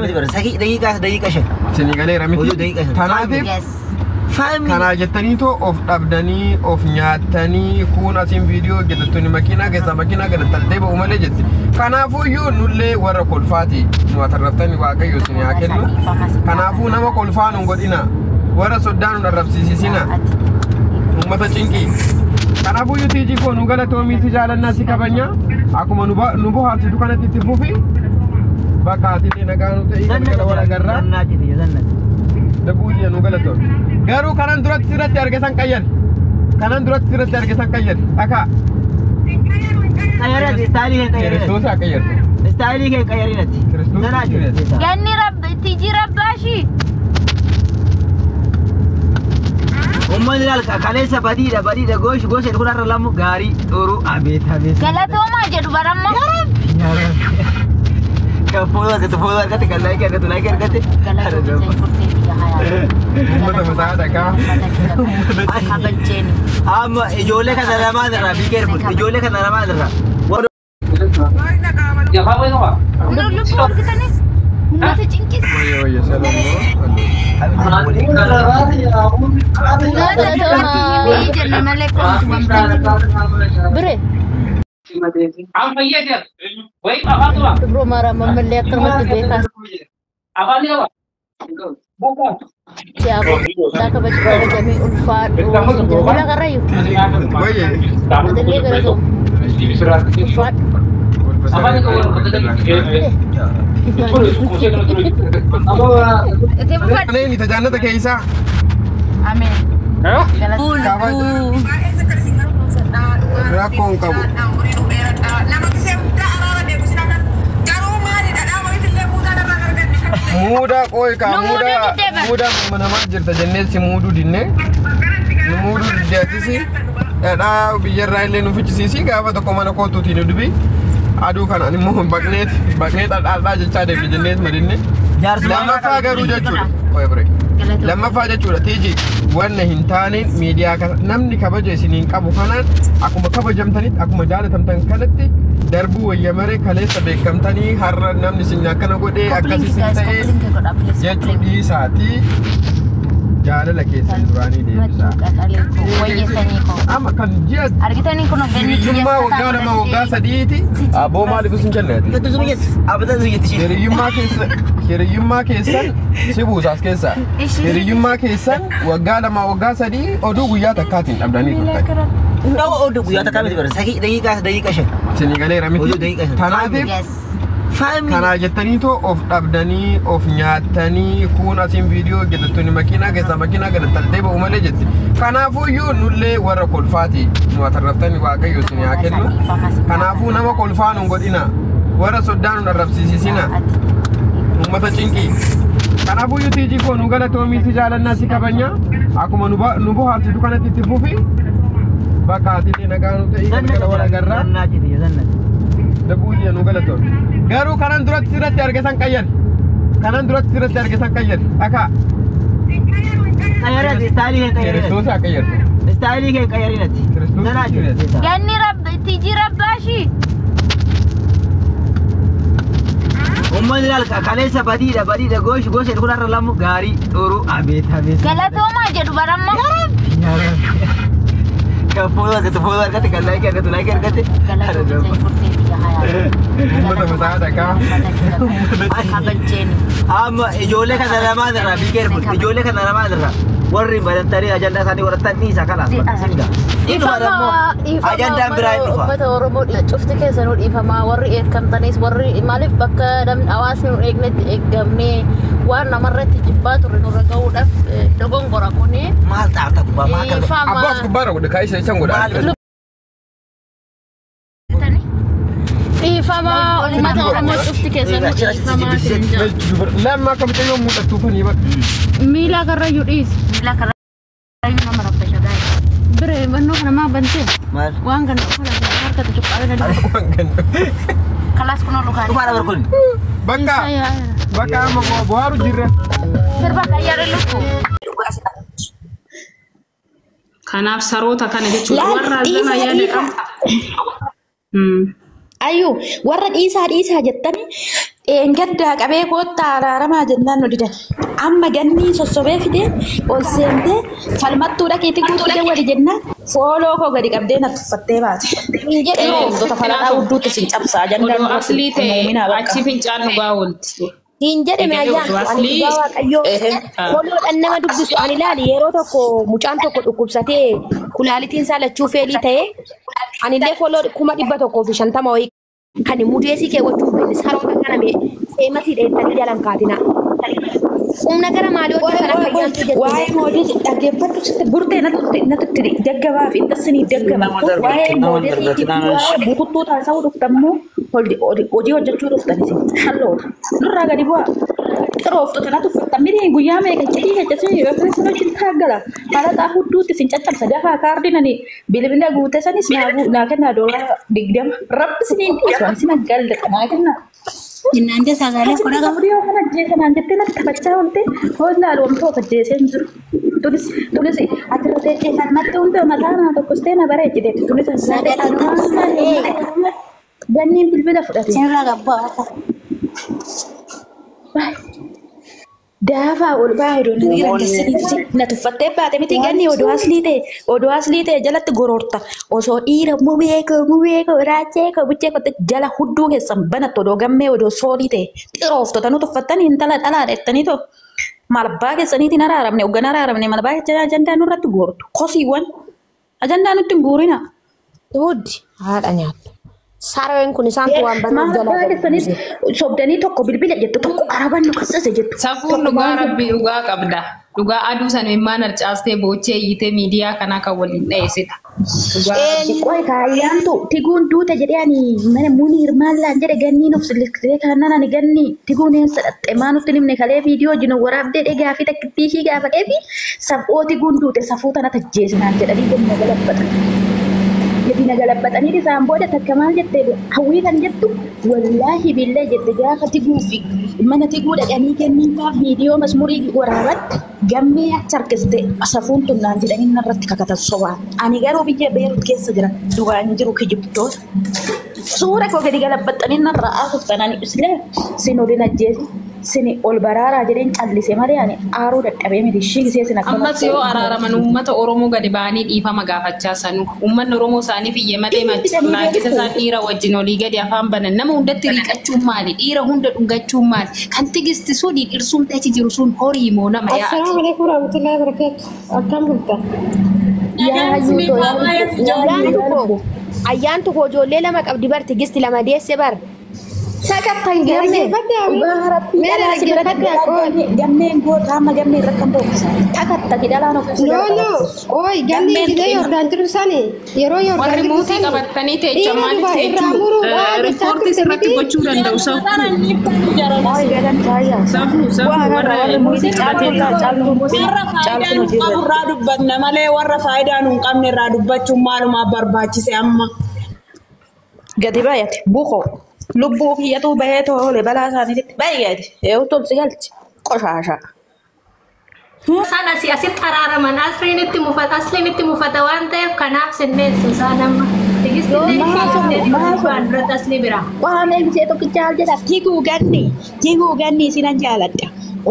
Miti bara daqiiqaa 5. Isinii galeera Oduu miti. daqiiqaa 5. Tanaatiif Yes. 5 kanaa jettaniitoo of dhabdanii of nyaattanii kun asiin viidiyoo hojjetattoonni makiinaa keessaa makiinaa gadataltee ba'u malee jetti. Kanaafuyyuu nullee warra kolfaati. Nu atarraftani Waaqayyo isin haa kennu. Kanaafuu nama kolfaa nun godhina. Warra soddaa nun arrabsiisisina. Uummata cinqii. Kanaafuyyuu tiijii koo nu galatoomii si jaalannaa si kabajna. Akkuma nu bohaarsitu kanatti itti fufi. Bakka atillee nagaa nu ta'ii galgala wal agarraa. Zannaa jette zannaa. Dabuujiya nu galatoon. Garuu kanan duratti sirratti arge san qayyari. Kanan duratti sirratti arge san qayyari. Dhakaa. Qayyarinati istaayilii kee qayyarinati. Kiristoos haa qayyartu. Istaayilii kee qayyarinati. Kiristoos Zanaa jette. Ganni rabbi tijii rabbaashi. Uummanni laal kaleessa badiidha badiidha goosh gosa jedhu kun har'a lamu gaarii xuruu abeet abeet. Galatoomaa jedhu baramma. Kan fooloo argate fooloo argate kan laayikii argate laayikii argate. Galatoomii furtee biyya hayaa. Uummata mataa dhakaa. Kabajjeeni. Amma ijoollee kana lamaan irraa be careful ijoollee kana lamaan irraa. Nu lubbuu argitanii uummata cinqis. Wayya wayya salaam. Uummata duratti himii jenne malee koomtu waan Bire. Dubro mara mamallee akkanumatti beekaa siyaaba kabaju kabajamee ulfaadhu jira karrayyuu Wayya. atillee galatoo ulfaadhu. Itti bufadhu. Kanneen tajaajilata keessaa. Ameen. Kabaja. Rakkoo hin qabu. Muudaa qooyi kaa Nu muuduu muudaa diddee bara. muudaa namaa jirta jennee si muuduu dinnee. Nu muuduu diddee atisi dhadhaa biyyarraa illee nu fichisiisi gaafa tokko mana kootuutiin nu dubi. Aduu kanaan immoo baqneet baqnee dhadhaadhaa jechaa deemne jenneet madinne. Lammaffaa garuu jechuudha. Qoy bire. Lammaffaa jechuudha tiiji wanna hin taaneen miidiyaa kana namni kabaja isiniin qabu kanaan akkuma kabajamtanitti akkuma jaalatamtan kanatti darbuu wayya maree kaleessa beekamtanii har'a namni isin akkana godhee akkas isin ta'ee jechuu dhiisaatii jaalala keessan duraanii deebisaa. Amma kan ji'a Argitanii kun ganni hiriyyummaa waggaa 2 waggaa 3ti aboo maaliif isin jenneeti? Abata zuyyatti ishee. Hiriyyummaa keessa hiriyyummaa keessan si buusaas keessa hiriyyummaa keessan waggaa 2 waggaa 3 oduu guyyaa takkaatiin dhabdanii turtan. Nama oduu guyyaa takkaa miti bara daqiiqaa 5. Isinii galeera Oduu miti. daqiiqaa 5. Tanaatiif Yes. 5 kanaa jettaniitoo of dhabdanii of nyaattanii kun asiin viidiyoo hojjetattoonni makiinaa keessaa makiinaa gadataltee ba'u malee jetti. Kanaafuyyuu nullee warra kolfaati. Nu atarraftani Waaqayyo isin haa kennu. Kanaafuu nama kolfaa nun godhina. Warra soddaa nun arrabsiisisina. Uummata cinqii. Kanaafuyyuu tiijii koo nu galatoomii si jaalannaa si kabajna. Akkuma nu bohaarsitu kanatti itti fufi. Bakka atillee nagaa nu ta'ii galgala wal agarraa. Zannaa jette zannaa. Dabuujiya nu galatoon. Garuu kanan duratti sirratti arge san qayyari. Kanan duratti sirratti arge san qayyari. Dhakaa. Qayyarinati istaayilii kee qayyarinati. Kiristoos haa qayyartu. Istaayilii kee qayyarinati. Kiristoos Zanaa jette. Ganni rabbi tijii rabbaashi. Uummanni laal kaleessa badiidha badiidha goosh gosa jedhu kun har'a lamu gaarii xuruu abeet abeet. Galatoomaa jedhu baramma. Kan fooloo argate fooloo argate kan laayikii argate laayikii argate. Galatoomii furtee biyya hayaa. Uummata mataa dhakaa. Kabajjeeni. Amma ijoollee kana lamaan irraa be careful ijoollee kana lamaan irraa warri banatanii ajandaa isaanii warrattan dhiisa kalaas bakka singa. Dhufaa immoo ajandaan biraa hin dhufa. Uummata Oromoo cufti keessanuu dhiifamaa warri eeggamtanis warri maaliif bakka namni hawaasni nu eegnetti eeggamnee waan namarratti jibbaa turre nurra gahuudhaaf dogongora kuni Maal xaafta gubbaa maal kan dhiifama. Abbaas gubbaarra godhe kaayisa isan godha. Maal Dhiifama uummata Oromoo cufti keessanuu dhiifamaa isin jira. Lamma akka mucayyoo mul'attuufanii bakka. Miila karrayyuu dhiisi. Miila karrayyuu nama rabbasha gaa'e. Bire mannoo kana maa bantee maal waan kana uffata harkatti cuqqaabee na dhiba. Waan kana. Kalaas kunoo lukaan. dhufaadha bar kun. Bakka bakka amma bohaaru jirra. Sirba qayyaara lukku. Kanaaf saroota kana jechuudha. Laal, Warra dhiisaa, azana yaada dhiisaa. qabda. Ayyuu warra dhiisaa dhiisaa jettani Dheengaddaa qabee koottaa araaramaa jennaan nu didan. Amma gannii sossobee fidee ol seentee falmattuu dhaqiitii guutuu dawwali jennaan fooloo koo gadi qabdee na tuffattee baate. Xirooftota falaxaa hudduutti sin cabsaa jandaan Odoo aslii ta'e muuminaa bakka. achi fincaan dhugaa oolti. Hin jedhame Egaa ayyaantu ani aslii dhugaa waaqayyoo foloodhaan nama dubbisu ani ilaali yeroo tokko mucaan tokko dhukkubsatee kulaalitiin isaa lachuu feelii ta'ee anillee foloo 150,000 wayii kan mudeesii keewwachuu hin beekne saroota kana mee feemasii dheettanii jalan kaatina. Humna gara maalii hojjetan akka ayyaantu jettu. Waa'ee moodesii dhaggeeffadhu sitti burtee natti daggabaa fi intassinii daggaba. Waa'ee moodesii waa'ee bututtuu taasisuu dhuftammoo hojii hojjechuu dhuftan isin shalloota. Nurraa gadi bu'aa. Xirooftota natti uffattan miti guyyaa meeqa cidii hojjetan yookiin isin wajjin taaggala. Halaxaa hudduutti isin caccabsa dafaa kaardiin ani bilbila guute sanis naa kennaa $20. Rabbi isiniin dhiisu ani isin aggallaqa naa kennaa. እናንተ sagalee kudha qabu. Furii kana ajjeesanaan jettee natti taphachaa oolte hoolaa loomtoo ajjeesee hin jiru. Tunis tunis achirra teessee falmatte hunda mataa naa tokkostee na bareechiteetti. Tunis Sagalee ganniin bilbila fudhate. Sirra gabbaa. Daafaa ol baa odoo na rangassanii na tuffattee baate miti ganni odoo aslii ta'e jalatti gororta osoo dhiira mubee koo mubee koo raachee koo buchee koo jala hudduu keessan banattu odoo gammee odoo soolii ta'e xirooftota nu tuffattan intala dhalaadha jettanii too malbaa keessaniitiin araaramne hoggan araaramne malbaa jecha ajandaa nurratti goortu kosiiwwan ajandaa nutti hin guurina. Huddi haadha nyaattu. Sareen kun isaantu waan banuuf jala Malbaa keessanis sobdanii tokko bilbila jettu tokko araban nu kassase jettu. Safuun dhugaa rabbi dhugaa qabda. Dhugaa aduu sana immaan harcaastee boochee iyyitee miidiyaa kanaa kan waliin dheessita. Dhugaa rabbi. Qoy kaayyaantu tiguun duute jedhee ani mana muniir maallaan jedhe ganniin of siliktee kaannan ani ganni tiguun eessa dhatte maa nutti himne kalee viidiyoo wajjin waraabdee dhegaa fi takkittii ishii gaafatee fi safoo tiguun duute safuu tana tajjeesinaan jedhanii gadi na galabbatan. Gadi na galabbatanii isaan booda takka maal jette hawwii kan jettu wallaahi billee jette gaafa tiguu fi mana tiguu dhaqanii kenniin faa viidiyoo masmurii waraabatte gammee achi harkiste safuun tunnaan jedhanii narratti kakatan sobaan. Ani garuu biyya Beerut keessa jira duwaan jiru kijibtoota. Suura koo gadi galabbaxanii narraa haasoftan ani islee sin olin ajjeesi sin ol baraaraa jedheen callise malee ani aaruu dadhabee miti ishii gisee sin akka Ammas yoo araaraman uummata Oromoo gadi ba'anii dhiifama gaafachaa sanu. Uummanni Oromoo isaaniif iyye malee maachisa isaan dhiira wajjin olii gadi afaan banan. Nama hundatti riiqachuun maali? Dhiira hunda dhungachuun maali? Kan tigisti sun dhirsuun achi jiru sun horii moo nama yaa'ati? Assalamu alaikum warahmatullahi wabarakatuh. Akkam bulta? Ayyaantu koo ijoollee lama qabdi bar tigisti lama deesse bar. Sakattan gammee gammeen goota amma gammeen rakkan boqsa. Takatta hidhalaan of No no, oi gammeen gisee Yordaan jiru sani yeroo Yordaan Warri jiru muutii sani qabatanii teecha dhiira maaliif duba irraa teechuu muruudhaa jechaa riippoortii turte sirratti miti. gochuu danda'u safuu. Safuu safuu warra muutii qabatee Warra faayidaa nu qabu irraa dubbanna malee warra faayidaa nu hin qabne irraa dubbachuun maalumaaf barbaachise amma. Gadi baay'ate buqoo lubbuu kiyyatu bahee toole balaa isaaniitti baay'ate yoo tolsi galchi qoshaasha. Isaan asii asitti araaraman asliin itti mufata asliin itti mufata waan ta'eef kanaaf sinneessu isaan amma. Tigistillee duratti aslii bira. Waan eegisee tokkicha al jedha tiguu ganni isinan jaaladha.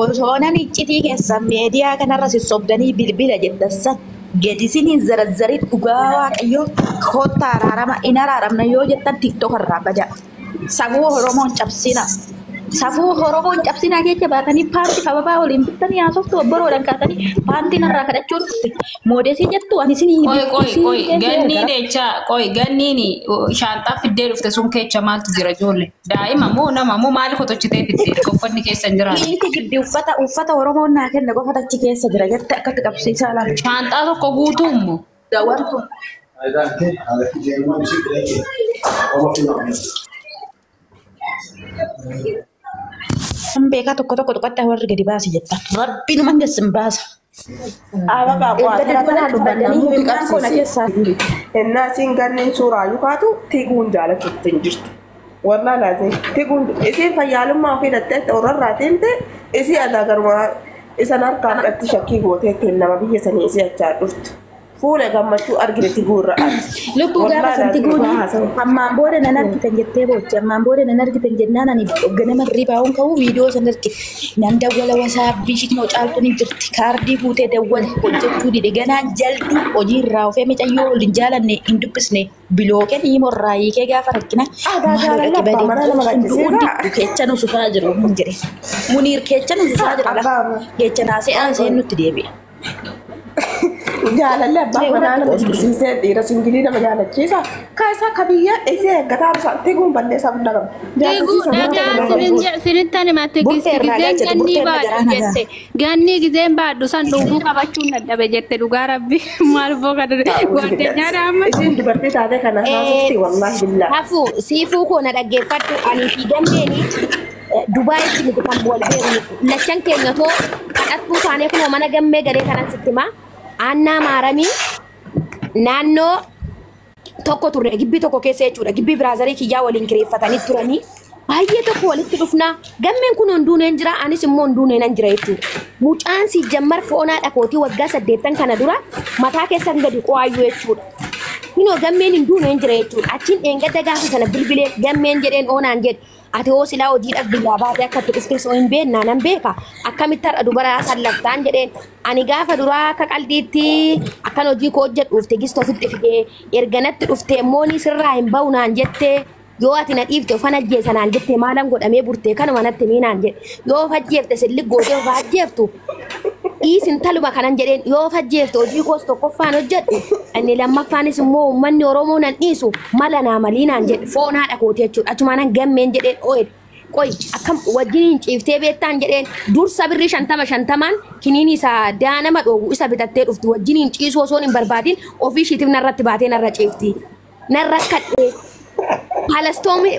Osoo nan iccitii keessan meediyaa kanarra sossobdanii bilbila jettan san gadi isiniin zarazzarii dhugaa waaqayyoo kottaa araarama in araaramna yoo jettan tiktok irraa bada. Safuu Oromoon cabsina. Safuu Oromoon cabsinaa keessa baatanii paantii kababaa waliin bittanii haasoftu obboroodhaan kaatanii paantii narraa kadhachuu dhufte. Moodesii jettu ani isinii Qoy qoy qoy ganniin echa qoy ganniin shaanxaa fiddee dhufte sun kecha maaltu jira ijoollee daa'ima moo nama moo maal kotochitee fiddee uffanni keessa hin jiraatu. Dhiirti giddi uffata uffata Oromoon naa kenne qofa achi keessa jira jette akkatti qabsiisaa laala. Shaanxaa tokko guutuu immoo. Daawwattu. Kan beekaa tokko tokko tuqadhaa warri gadi baasi jettan. Rabbi nu mangessin baasa. Ababa Innaa isiin ganneen suuraa yukaatu tiguun jaalatutti hin jirtu. Wallaa laatiin tiguun isiin fayyaalummaa ofii dhattee warrarraa deemte isii alaa garuma isan harkaa fudhatti shakkii gooteetti nama biyya sanii isii achaa dhuftu. Fuula gammachuu argite tiguurra. Lubbuu gaafa san tiguun ammaan booda nan argitan jettee boochi ammaan booda nan argitan jennaan ani ganama ribaa'uun ka'uu viidiyoo san arge nan dawwala wasaabbii shikinoo caaltuun hin jirti kaardii guutee dawwale hojjechuu dide ganaan jaldu hojii irraa ofee micayyoo wal hin jaalanne hin dubbisne bilookee ni morraa hiikee gaafa rakkina maaloo dhaqe badee du'uun kecha nu sufaa jiru hin jedhe muniir kecha nu sufaa jira kecha naasee aansee nutti deebi'a. Jaalalli abbaa manaa nama jibbisiisee dhiira singilii nama jaalachiisa. Kan isaa ka biyya isee eeggataa ibsa tiguun balleessaa guddaa qaba. Tiguu dhagaa sinitti himate gizeen ganni baadhu jette ganni gizeen baadhu san dhuguu qabachuun dadhabe jette dhugaa rabbi maal booka guddinyaa dhaama. Isin dubartii taate kana haasofti wallaahi billaa. Hafu siifuu koo na dhaggeeffadhu ani fi gammeeni Dubaayitti miti kan wal beeknu lachan keenya too kadhattuu taanee kunoo mana gammee galee kanan sitti himaa. Aanaa maaramii naannoo tokko turre gibbii tokko keessa jechuudha. Gibbii biraazarii kiyyaa waliin kireeffatanii turanii baay'ee tokko walitti dhufnaa. Gammeen kun hunduuneen jira anis immoo hunduuneen nan jira jechuudha. Mucaan si jammar foonaa dhakootii waggaa 8 kana dura mataa keessan gadi qo'aayyuu jechuudha. Kunoo gammeen hinduuneen jira jechuudha. Achiin dheengadda gaafa sana bilbilee gammeen jedheen oonaan jedhe. Ati hoo silaa hojiidhaaf biyyaa baatee akka itti dhufte osoo hin beeknaa nan beeka. Akkamitti har'a dubaraa sallaqtaan jedheen. Ani gaafa duraa akka qaldiitti akkan hojii koo hojjedhuuf tigist ofitti fidee erga natti dhuftee immoo ni sirraa hin bahu naan jettee yoo ati na dhiifte ofan ajjeesa naan jettee maalan godhamee burtee kanuma natti himii naan jedhe. Yoo of ajjeefte silli gootee of ajjeeftu dhiisin taluma kanan jedheen yoo of ajjeefte hojii koos tokkoffaan hojjedhu inni lammaffaanis immoo uummanni Oromoo nan dhiisu mala naa malii naan jedhe foon haadha kooti jechuudha. Achumaan gammeen jedheen oo'edha. Qoy akkam wajjiniin ciiftee beektaan jedheen dursa birrii 50 kiniin isa daanama dhoogu isa bitattee dhufti wajjiniin ciisuu osoo hin barbaadin ofii ishiitiif narratti baatee narra ciifti. Narra kadhee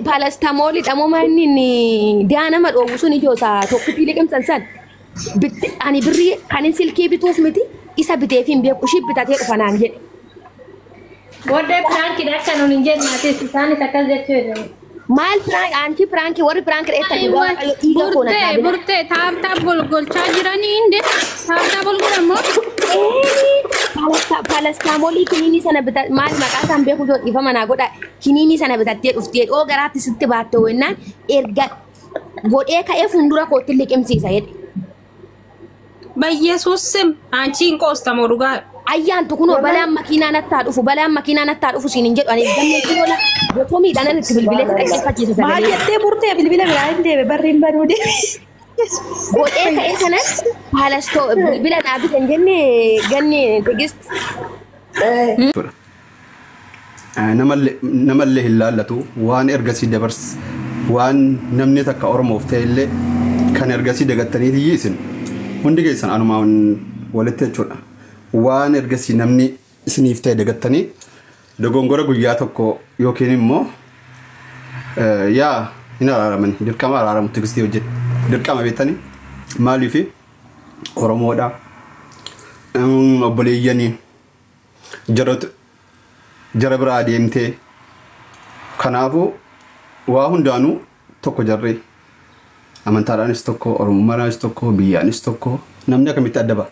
paalastamoolii dhamoo inni daanama dhoogu sun ijoo isaa tokkittii liqimsan san ani birrii kanin silkii bituuf miti isa biteef hin beeku ishii bitatee dhufa naan jedhe. Booddee piraankiidha akka nuun hin jenne ati isaanis akkas jechuu jedhamu. Maal piraank anti piraanki warri piraanki dheettan dhugaa waaqayyo dhiiga koo na Burtee dhaabina. burtee taaptaa golgolchaa jiranii hinde taaptaa golgolamoo. Paalastaamolii kiniinii sana bita maal maqaa isaan beeku joo dhiifama naa godha kiniinii sana bitattee dhuftee dhoo garaatti sitti baatte wennaan erga godhee ka'ee fuuldura kootti liqimsiisa jedhe. Bayyesuus sim anchi hin qoostamoo dhugaa. Ayyaantu kunoo balaan makiinaa nattaa dhufu balaan makiinaa nattaa dhufu siin hin jedhu ani gammee kunoo gotomiidhaan ani itti bilbilee si dhaggeeffachiisa Maal sagalee. jettee burtee bilbila biraa hin deeme barri hin banuu deeme. Godhee ka'ee kanan paalastoo bilbila naa bitan jenne ganni tigist. Namallee hin laallatu waan ergasii dabars waan namni takka Oromoof ta'e illee kan ergasii dagattanii isin hundi keessan anumaan walitti jechuudha. Waan ergasii namni isiniif ta'e dagattanii dogongora guyyaa tokko yookiin immoo yaa hin araaraman dirqama araaramu tigistii hojjetu dirqama beektanii maaliif Oromoodha obboleeyyanii jara biraa deemtee kanaafuu waa hundaanuu tokko jarree amantaadhaanis tokko oromummaadhaanis tokko biyyaanis tokko namni akkamitti adda ba'a.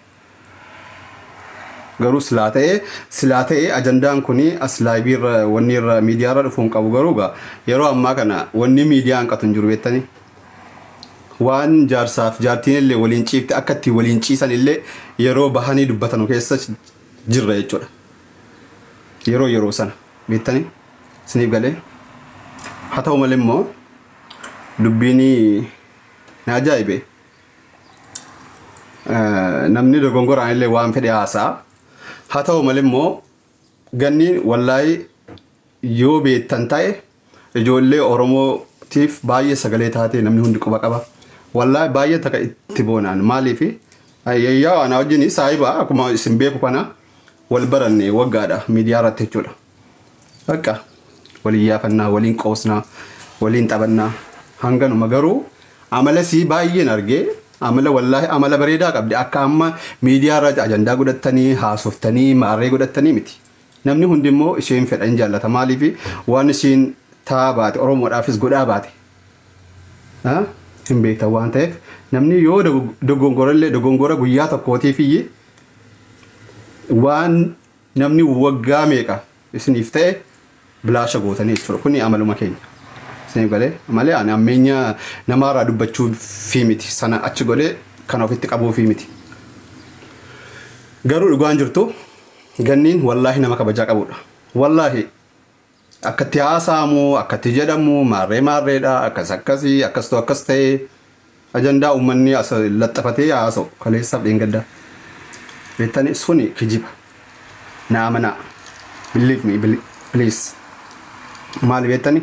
Garuu silaa ta'ee ajandaan kun as laayibiirra wanni irra miidiyaarra dhufuu hin qabu garuu gaa yeroo ammaa kana wanni miidiyaa hanqatu hin jiru beektanii. Waan jaarsaaf jaartiin illee waliin ciifte akka itti waliin ciisan illee yeroo bahanii dubbatanu keessa jirra jechuudha. Yeroo yeroo sana beektanii isiniif galee haa ta'u malee immoo dubbiin na ajaa'ibe. Namni dogongoraan illee waan fedhe haasa'a. Haa ta'u malee immoo ganniin wallaahi yoo beektan ta'e ijoollee Oromootiif baay'ee sagalee taatee namni hundi quba qaba. Wallaahi baay'ee takka itti boonaan maaliif yaa ana wajjin saahiba akkuma isin beeku kana wal baranne waggaadha miidiyaa irratti jechuudha. Bakka waliin yaafannaa, waliin qoosnaa, waliin taphannaa hanganuma garuu amala sii baay'een argee amala wallaahi amala bareedaa qabdi akka amma miidiyaa irratti ajandaa godhattanii haasoftanii maarree godhattanii miti. Namni hundi immoo isheen fedha hin jaallata maaliif waan isheen taa baate Oromoodhaafis godhaa baate. Hin beektan waan ta'eef namni yoo dogongorallee dogongora guyyaa tokkootiif iyyee waan Namni waggaa meeqa isiniif ta'e bilaasha gootanii jechuudha. Kuni amaluma keenya. Isiniif galee malee ani ammeenya namaarraa dubbachuu fi miti sana achi godhee kan ofitti qabuu fi miti. Garuu dhugaan jirtu ganniin wallaahi nama kabajaa qabudha. Wallaahi akkatti haasa'amu, akkatti jedhamu, maarree maarreedha, akkas akkasii, akkastu akkas ta'e ajandaa uummanni as laxafatee haasa'u kaleessaaf dheengaddaa. Beektani suni kijiba. Na amanaa. Believe me, please. Maali beektani?